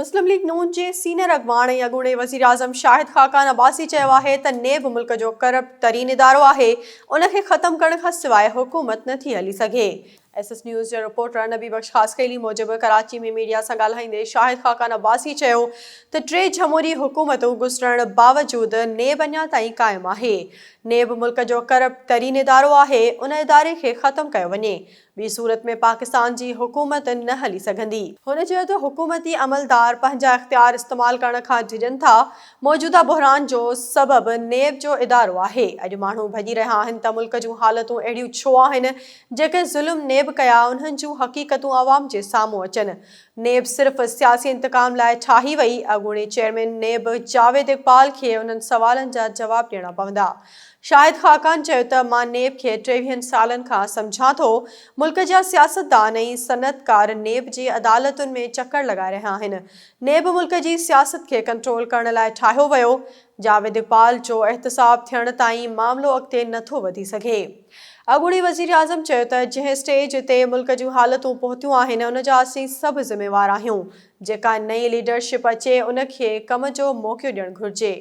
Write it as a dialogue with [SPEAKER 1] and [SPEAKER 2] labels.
[SPEAKER 1] مسلم league نون جي senior اڳواڻ ۽ اڳوڻي وزيراعظم شاهد خاقان عباسي چيو آهي ته نيب ملڪ جو ڪرپٽ ترين ادارو آهي، ان کي ختم ڪرڻ کان سواء حڪومت نه ٿي هلي سگهي. ايس ايس نيوز جي رپورٽر نبي بخش خاصخيلي موجب ڪراچي ۾ ميڊيا سان ڳالهائيندي شاهد خاقان عباسي چيو ته ٽي جمهوري حڪومتون گذرڻ باوجود نيب اڃا تائين قائم آهي، نيب ملڪ جو ڪرپٽ ترين ادارو آهي، ان اداري کي ختم ڪيو وڃي، ٻي صورت ۾ پاڪستان جي حڪومت نه هلي سگهندي. هن چيو ته حڪومتي عملدار پنهنجا اختيار استعمال ڪرڻ کان ڊڄن ٿا، موجوده بحران جو سبب نيب جو ادارو آهي، اڄ ماڻهو ڀڄي رهيا آهن ته ملڪ جون حالتون اهڙيون ڇو آهن، جيڪي ظلم نيب ڪيا انهن جون حقيقتون عوام جي سامهون اچن، نيب صرف سياسي انتقام لاء ٺاهي وئي، اڳوڻي چيئرمين نيب جاويد اقبال کي انهن سوالن جا جواب ڏيڻا پوندا. شاهد خاقان چيو ته مان نيب کي ٽيويهن سالن کان سمجهان ٿو، ملڪ جا سياستدان ۽ صنعتڪار نيب جي عدالتن ۾ چڪر لڳائي رهيا آهن، نيب ملڪ جي سياست کي ڪنٽرول ڪرڻ لاء ٺاهيو ويو، جاويد اقبال جو احتساب ٿيڻ تائين معاملو اڳتي نٿو وڌي سگهي. اڳوڻي وزيراعظم چيو ته جنهن اسٽيج تي ملڪ جون حالتون پهتيون آهن ان جا اسين سڀ ذميوار آهيون، جيڪا نئين ليڊرشپ اچي ان کي ڪم جو موقعو ڏيڻ گهرجي.